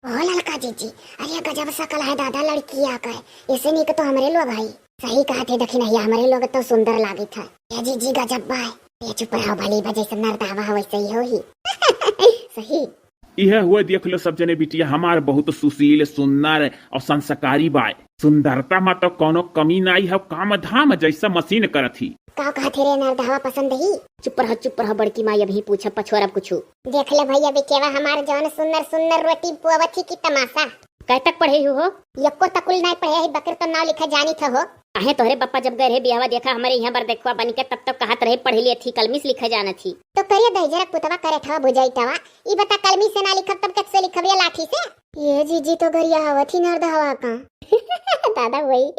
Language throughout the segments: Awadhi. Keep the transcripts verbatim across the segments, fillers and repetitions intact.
ओ ललका जीजी, अरे गजब सकल है दादा लड़किया का, ऐसे नीक तो हमरे लोग है। सही कहत है दखिनहिया, हमरे लोग तो सुंदर लागित है। ए जीजी गजब बा। ए चुप रहो भली बा, जैसे नरदावा है वैसे ही होही। सही। इहे हुए देख लो सब जने बिटिया हमार बहुत सुशील, सुंदर और संस्कारी बाय। सुंदरता मा तो कोनो कमी नाई है, काम धाम जैसा मशीन करत ही। का कहत ही रे नरदावा पसंद ही? चुप रह, चुप रह बड़की माई, अभी पूछब पछोरब कुछु। देख ले भैया बिटियावा हमार जौन सुंदर सुंदर रोटी पुआवत ही कि तमाशा। कै तक पढ़े हु हो? यक्को तकुल नाई पढ़े ही, बकर तो नाव लिखे जानित हो। काहे तोहरे बप्पा जब गए रहे बियाहवा देखा हमरे यहाँ बर देखुआ बन के, तब तक कहत रहे पढ़ लिए थी, कलमी से लिखे जाना थी। तो करिए दहिजरक पुतवा करे ठवा भुजाई टवा, ई बता कलमी से ना लिखब तब कैसे लिखब ये लाठी से? ये जीजी तो गरिया हवा थी नरदहवा का। दादा वही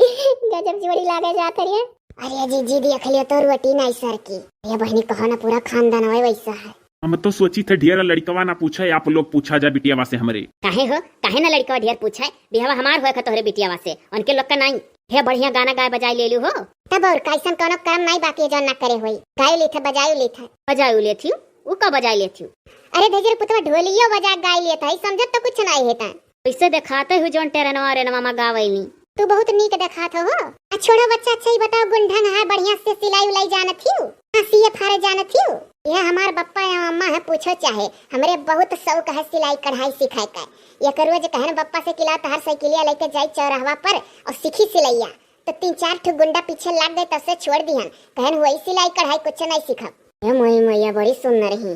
गजब जोड़ी लागे जात रही है। अरे जीजी देख लियो तो रोटी नाई सर की। ये बहनी कहो ना पूरा खानदान वही वैसा है। हम तो सोची थे ढेर लड़कवा ना पूछे, आप लोग पूछा जा बिटियावा से हमरे। काहे हो, काहे ना लड़कवा ढेर पूछे? बियाहवा हमार होए खा तोहरे बिटियावा से, उनके लोग का नाई। हे बढ़िया गाना गाए बजाए ले लू हो। तब और कैसन कोनो काम नाई बाकी है जौन ना करे होई। गाय ली थे, बजायु ली थे। बजायु ले थी? उ का बजाए ले थी? अरे दहिजर पुतवा ढोलियो बजा गाय लिए थे, समझत तो कुछ नाई है ता। कैसे देखाते हो जौन टेरनवा रेनवा मा गावैली। तू बहुत नीक देखात हो। आ छोड़ो बच्चा, अच्छा ही बताओ गुंढंग है, बढ़िया से सिलाई उलाई जानत हियो? हाँ, सिए फारे जानत हियो? यह हमार बप्पा या अम्मा है, पूछो चाहे। हमरे बहुत शौक है सिलाई कढ़ाई सिखाए का। एक रोज कहन बप्पा से किला तहर साइकिलिया लेके जाई चौराहवा पर और सीखी सिलैया। तो तीन चार ठो गुंडा पीछे लाग गए, तब से छोड़ दिहन। कहन वही सिलाई कढ़ाई कुछ नहीं सीखब। ए मोई मोइया बड़ी सुंदर ही।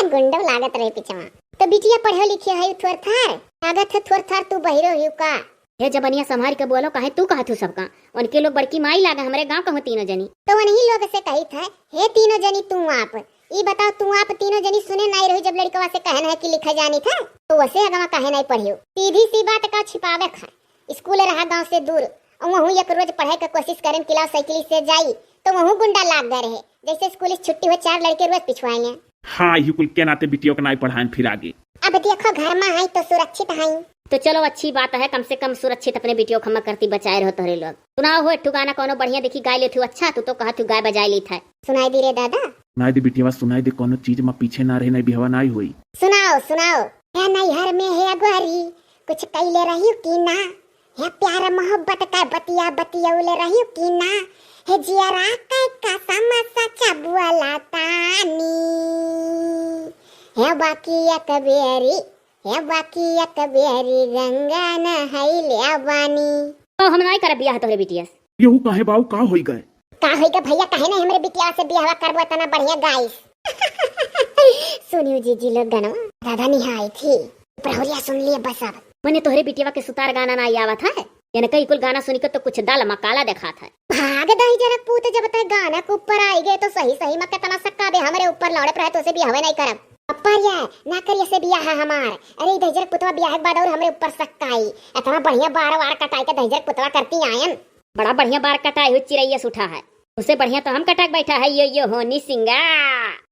गुंडो लागत रहे पिछवा। तो बिटिया पढ़े लिखे है थोर थार? लागत है थोर थार तू बहिरो हियो का? हे जबनिया संभार के बोलो, काहे तू कहत हु सबका? उनके लोग बड़की माई लागे हमरे गांव कहूँ तीनों जनी। तो उन्हीं लोग से कही था, हे तीनों जनी तू आप, ई बताओ तू आप तीनों जनी सुने नाई रही जब लड़कवा से कहन है कि लिखे जानी था, तो वसे अगवा काहे नाई पढ़ियो? सीधी सी बात का छिपावे खा। स्कूल रहा गांव से दूर, और वहूँ एक रोज पढ़े के कोशिश करेन किला साइकिल से जाई, तो वहूँ गुंडा लाग गए रहे। जैसे स्कूल से छुट्टी हो, चार लड़के रोज पिछुआएंगे। हाँ, यही कुल के नाते बिटियों के नाई पढ़ाएन फिर आगे। अब देखो घर में आई तो सुरक्षित आई। तो चलो अच्छी बात है, कम से कम सुरक्षित अपने बिटियों खम्मा करती बचाए रहो तोहरे लोग। सुनाओ हो एक ठो गाना कोनो बढ़िया देखी गाय लेत हु। अच्छा तू तो कहत हु गाय बजाए लेत है। सुनाई दी रे दादा। सुनाई दे बिटियावा, सुनाई दे, कोनो चीज में पीछे ना रहे, नहीं बिहवा नाई होई। सुनाओ सुनाओ। हे नैहर में हे अगोरी कुछ कैले रहियो कि ना? हे प्यार मोहब्बत का बतिया बतियौले रहियो कि ना? हे जियरा के कसम सच बोला तानी। हे बाकी एक बेरी, हे बाकी एक बेरी गंगा नहैले बानी। तो हम नाई करब बियाह तोहरे बिटिया से। यहू काहे बाऊ, का होई गए? का होई गए भैया, काहे नहीं हमरे बिटिया से बियाह करबो इतना बढ़िया गाइस। सुनियो जीजी लोग गनवा। दादा निहाई थी। प्रहरिया सुन लिए बस अब। मने तोहरे बिटिया के सुतार गाना ना आवत है? इनका ई कुल गाना सुनी के तो कुछ दाल मकाला देखात है। भाग दहिजरक पूत, जब तक गाना के ऊपर आई गए तो सही सही में कितना सक्का बे हमरे ऊपर लौड़े पर है, तो से बियाह नहीं करब। अप्पा रे, ना करिए से बियाह हमार। अरे, ई दहिजरक पुतवा बियाह के बाद और हमरे ऊपर सक्का आई। इतना बढ़िया बार वार कटाई के दहिजरक पुतवा करती आयन। बड़ा बढ़िया बार कटाई हुई चिरैया से उठा है। उससे बढ़िया तो हम कटा के बैठा है, यो यो होनी सिंगा।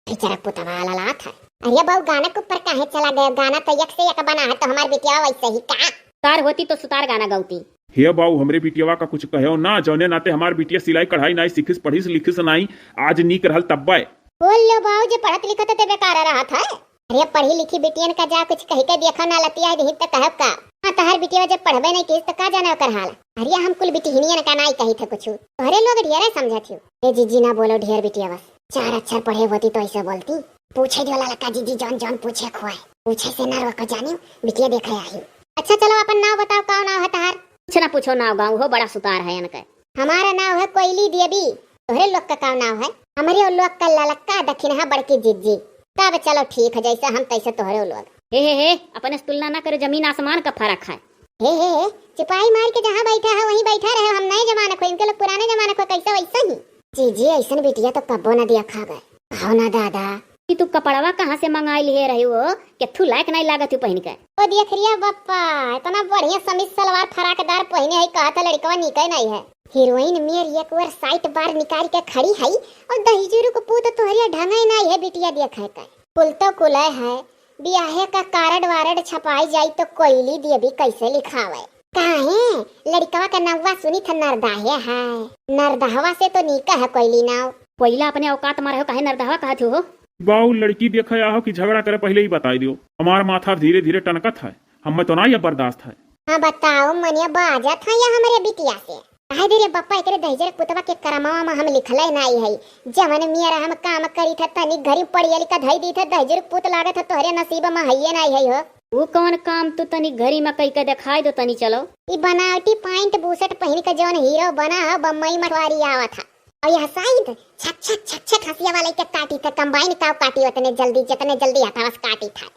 दहिजरक पुतवा ललात है। अरे बाऊ, गाना के ऊपर काहे चला गए? गाना तो एक से एक बना है, तो हमार बिटिया वैसे ही का? तार होती तो सुतार गाना गौती। हे बाऊ, हमरे बिटियावा का कुछ कहो ना, जौने नाते हमार बिटिया सिलाई कढ़ाई नाई सीखिस, पढ़िस लिखिस नाई, आज नीक रहल तब्बे। बोल लो बाऊ, जे पढ़त लिखत ते बेकार रहत है। अरे पढ़ी लिखी बिटियन का जा कुछ कही के देखो ना, लतिया दिही तो कहब का? हाँ, तहर बिटिया जब पढ़बे नहीं किस तो का जाने ओकर हाल। अरे हम कुल बिटिहनियन का नाई कही थे कुछ, तोहरे लोग ढेरे समझत हो। ए जीजी ना बोलो ढेर बिटिया, बस चार अक्षर पढ़े होती तो ऐसे बोलती। पूछे दियो ललका जीजी जौन जौन पूछे खुआए, पूछे से ना रोको जानियो, बिटिया देखे आई। अच्छा चलो अपन नाव बताओ, का नाव है तहार? कुछ ना पूछो नाव गाँव हो, बड़ा सुतार है इनके। हमारा नाव है कोयली देवी। तोहरे लोग का का नाव है? हमरे लोग का ललका दखिनहा बड़की जिज्जी। तब चलो ठीक है, जैसे हम तैसे तोहरे लोग। हे हे हे, अपने से तुलना ना करो, जमीन आसमान का फर्क है। हे हे हे, चिपाई मार के जहाँ बैठा है वहीं बैठा रहे, हम नए जमाना को, इनके लोग पुराने जमाना को, कैसे वैसे ही। जीजी ऐसन बिटिया तो कब्बो ना देखा गए। कहो ना दादा। कि तू कपड़वा कहाँ से मंगाई लिए रही हो? केथू लायक नहीं लागत हूँ पहन के। ओ देख रिया बप्पा, इतना बढ़िया समीज सलवार फराकदार पहने है, कहा था लड़कवा निके नहीं है। हीरोइन मेर एक बार साइट बार निकाल के खड़ी है और दहिजरू को पूत तोहरिया ढंगे नहीं है बिटिया देखे के। कुल तो कुले है, बियाहे का कार्ड वारड छपाई जाई तो कोयली देवी कैसे लिखावे? काहे? लड़कवा का नौवा सुनी था नरदाहे है। नरदहवा से तो नीका है कोयली नाव। कोयला अपने औकात में रहो, काहे नरदहवा कहत हो? बाऊ, लड़की देखे आहो कि झगड़ा करे, पहले ही बताई दियो। हमार माथा धीरे धीरे टनकत है। हम्मे तो ना ये बर्दाश्त है। हाँ बताओ, मनिया बाजत है या हमरे बिटिया से? कहे दे रे बप्पा, एकरे दहिजर पुतवा के करमवा में हम लिखले नाई है। जवन मेर हम काम करी था, तनी घरी पड़िया लिखा धई दी था, दहिजर पुत लागत है, तोहरे नसीब में हइये नाई है हो। वो कौन काम तू तनी घरी में कई के दिखाई दो तनी, चलो। ई बनावटी पैंट बुशर्ट पहिन के जौन हीरो बना है, बम्बई मठवारी आवत है। और यह साइड छक छक छक छक हंसिया वाले के काटी थे, कंबाइन काव काटी उतने जल्दी, जितने जल्दी हथवा से काटी था।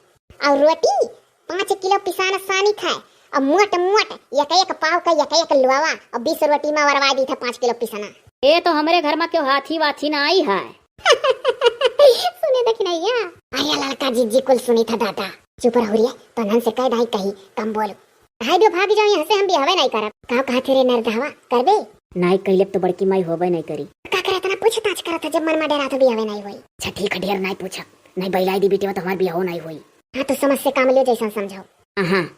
और रोटी पाँच किलो पिसान सानी थे, और मोट मोट एक एक पाव का एक एक लोवा, और बीस रोटी में वरवा दी थे पाँच किलो पिसना। ए तो हमरे घर में क्यों हाथी वाथी ना आई है। सुने देखी नहीं है। अरे लड़का जीजी कुल सुनी था दादा। चुप रहो रे, तो नन से कह दाई कही कम बोलो। हाय दो भाग जाओ यहाँ से, हम बियाहवे नहीं करब। का कहा थे रे नरदहवा, करबे? नाई कैले तो बड़की माई होबे नहीं करी। का करे इतना पूछताछ करत है, जब मन में डरा तो बियाहवे नहीं होई। अच्छा ठीक है, ढेर नहीं पूछब, नहीं बैलाई दी बिटिया तो हमार बियाहो नहीं होई। हाँ तो समझ से काम लियो, जैसन समझाओ। हाँ।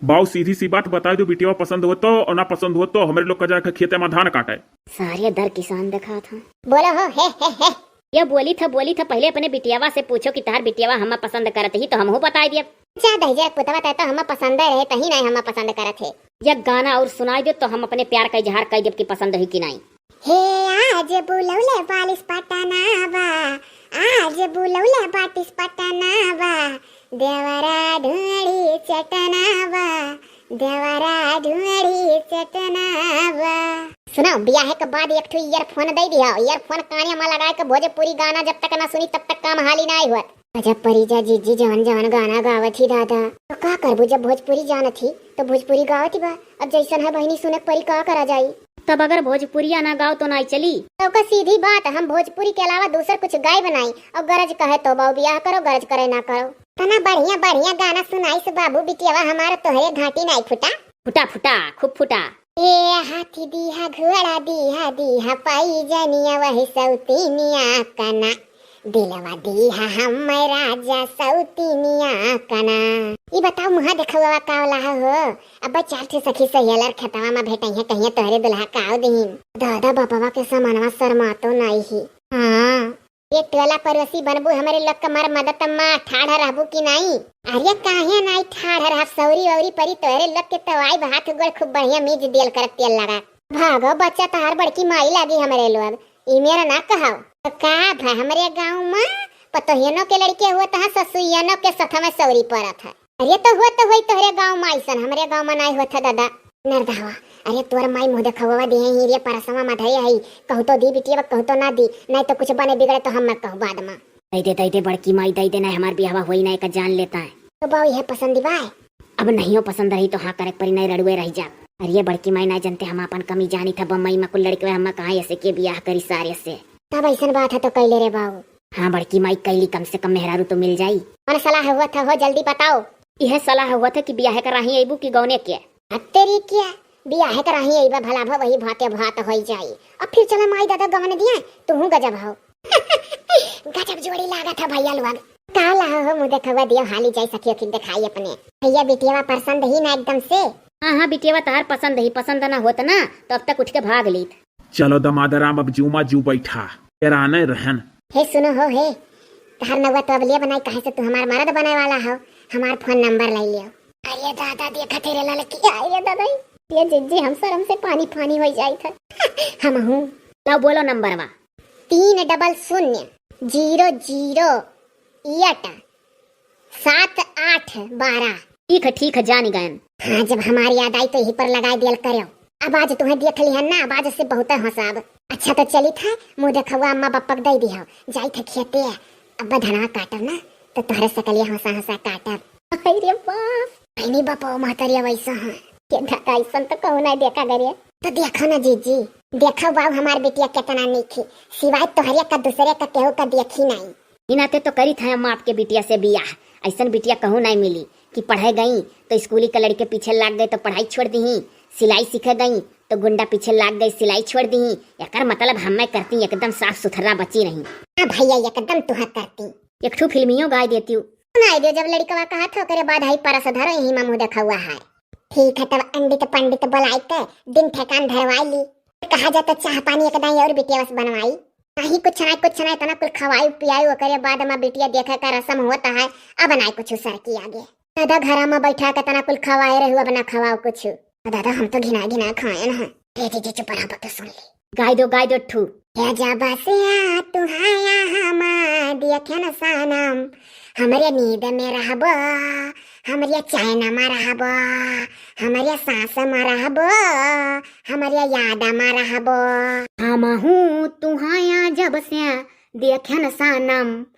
बाऊ सीधी सी बात बताई दो, बिटिया पसंद हो तो और ना पसंद हो तो हमरे लोग का जाके खेते में धान काटे। सारे दर किसान देखा था। बोलो हो, हे, हे, हे। ये बोली था, बोली था, पहले अपने बिटियावा से पूछो कि तार बिटियावा हमें पसंद करत ही तो हमहू बताई दियब। जा दहिजर पुतवा तय तो हमें पसंद रहे, तही नहीं हमें पसंद करत है। ये गाना और सुनाई दो तो हम अपने प्यार का इजहार कर देब कि पसंद है कि नहीं। हे आज बुलौले बालिस पटनावा, आज बुलौले बाटिस पटनावा, देवरा ढूंढी चटनावा, देवरा ढूंढी चटनावा। सुनो, बियाहे के बाद एक ठो ईयरफोन दे दिया, ईयरफोन काने में लगाए के भोजपुरी गाना जब तक ना सुनी तब तक काम हाली ना हुआ। गजब परी जा जीजी, जवन जवन गाना गावत ही दादा। तो का करबू, जब भोजपुरी जानत ही तो भोजपुरी गावत ही बा। अब जैसन है बहिनी सुने के परी, का करा जाई। तब अगर भोजपुरिया ना गाओ तो नाई चली। तो का सीधी बात, हम भोजपुरी के अलावा दूसर कुछ गायब नाई। और गरज कहे तो बाऊ बियाह करो, गरज करे ना करो। तना बढ़िया बढ़िया गाना सुनाई से बाबू, बिटियावा हमार तोहरे घाटी नाई फुटा। फुटा फुटा, खूब फुटा। ए हाथी दीहा, घोड़ा दीहा, दीहा पाई जनिया वही सौतीनिया कना। दिलवा दीहा हम राजा सौतीनिया कना। ई बताओ मुहा देखौवा का वाला हो? अब चार ठे सखी सहेलर खेतवा में भेटइहे, कहिए तोहरे दुल्हा काव दीन। दादा बापवा के समानवा शर्मा तो नाई ही। हाँ, ये टोला पड़ोसी बनबू हमरे लोग के मर मदद मा ठाढ़ रहबू कि नाई? अरे काहे नाई ठाढ़ रहब, सौरी औरी परी तोहरे लोग के तो आई भात गोड़ खूब बढ़िया मीज दियल करत तेल लगा। भागो बच्चा, तहार बड़की माई लागी हमरे लोग, ई मेरा ना कहाओ। तो का भा हमरे गाँव मा पतोहियनो के लड़के हुआ तहाँ ससुइयनो के सथवा सौरी पड़त है। अरे तो हुआ तो हुई तोहरे गाँव मा ऐसन, हमरे गाँव मा नाई होत है दादा। नरदहवा, अरे तोर माई मुँह देखौवा दिहे ही रे परसवा मा धरे हई, कहू तो दी बिटिया, कहू तो ना दी, नाई तो कुछ बने बिगड़े तो हम मत कहू बाद मा। दई दे, दई दे बड़की माई, दई दे, नाई हमार बियाहवा होई ना, एका जान लेता है। तो बाऊ यह पसंद बा? अब नहीं हो पसंद रही तो हाँ करे के परी, नाई रड़ुए रह जा। अरे बड़की माई ना जानते हम अपन कमी जानी था, बम्बई मा कुल लड़के हम कहाँ ऐसे के बियाह करी सारे से। तब ऐसन बात है तो कैले रे बाऊ। हाँ बड़की माई कैली, कम से कम मेहरारू तो मिल जाई। कौन सलाह हुआ था हो, जल्दी बताओ। यह सलाह हुआ था कि बियाहे कराही अइबू कि गौने के? आ तेरी क्या, बियाहे कराही अइबा भला भा वही भाते भात होई जाई। अब फिर चला माई दादा गवन दिया, तू हूँ गजब हो। गजब जोड़ी लागत है भैया लोग। का लाहो हो मुँह देखौवा दियो, हाली जाई सखियो की देखाई अपने। भैया बिटियावा पसंद ही ना एकदम से। हाँ हाँ बिटियावा तहार पसंद ही, पसंद ना होत ना तो अब तक उठ के भाग लीत। चलो दमादराम, अब जूमा जू बैठा, तेरा नहीं रहन। हे सुनो हो, हे, तहार नौवा तो अब ले बनाई, काहे से तू हमार मरद बने वाला हो, हमार फोन नंबर ले लियो। अरे दादा, देखा तेरे ललकी, अरे दादा, ये जिज्जी हम शर्म से पानी पानी हो जाई था। हम हूँ। लो बोलो नंबरवा। तीन डबल शून्य जीरो जीरो एट सात आठ बारह। ठीक है, ठीक है, जानी गयन। हाँ, जब हमारी याद आई तो यही पर लगाए दियल करो। अब आज तुम्हें देख लिहन ना, अब आज से बहुत हंसाब। अच्छा तो चली था, मुँह देखौवा अम्मा बप्पक दे दिया, जाई थे खेते, अब धनवा काटब ना तो तोहरे सकलिया हंसा हंसा काटब। अरे बाप, नहीं बप्पा महतरिया वैसा है। के धका ऐसन तो कहूँ नहीं देखा करे। तो देखो ना जीजी, देखो बाबू हमार बिटिया कितना नीक ही, सिवाय तोहरे का दूसरे का केहू का देखी नहीं। ई नाते तो करी था हम आपके बिटिया से बियाह। ऐसन बिटिया कहूँ नहीं मिली कि पढ़े गई तो स्कूली के लड़के पीछे लाग गए तो पढ़ाई छोड़ दी, सिलाई सीखे गई तो गुंडा पीछे लाग गए सिलाई छोड़ दी। एकर मतलब हमें करती एकदम साफ सुथरा बची रही। हाँ भैया, एकदम तुहा करती। एक ठो फिल्मियो गाय देती हूँ। सुनाई दे, जब लड़कवा कहा था ओकरे बाद हई परस धरो यही मा मुँह देखौवा है। ठीक है, तब अंडित पंडित बुलाई के दिन ठेकान धरवाई ली। कहा जाता चाह पानी एक दाई और बिटिया बस बनवाई। नहीं कुछ ना, कुछ ना, इतना कुल खवाई पियाई, ओकरे बाद मा बिटिया देखे का रस्म होता है। अब ना कुछ सर की आगे। दादा, घरा में बैठा के तना कुल खवाए रहू, अब ना खवाओ कुछ। दादा, हम तो घिना घिना खाए न। ए जी जी, चुप रहा, बक सुन ले। गाय दो, गाय दो ठू। या जब से आ तू हाया हमा देखे न सनम, हमरे नींद में रहबो, हमरे चैन में रहबो, हमरे सांस में रहबो, हमरे याद में रहबो। हम हूँ तू हाया जब से देखे न सनम,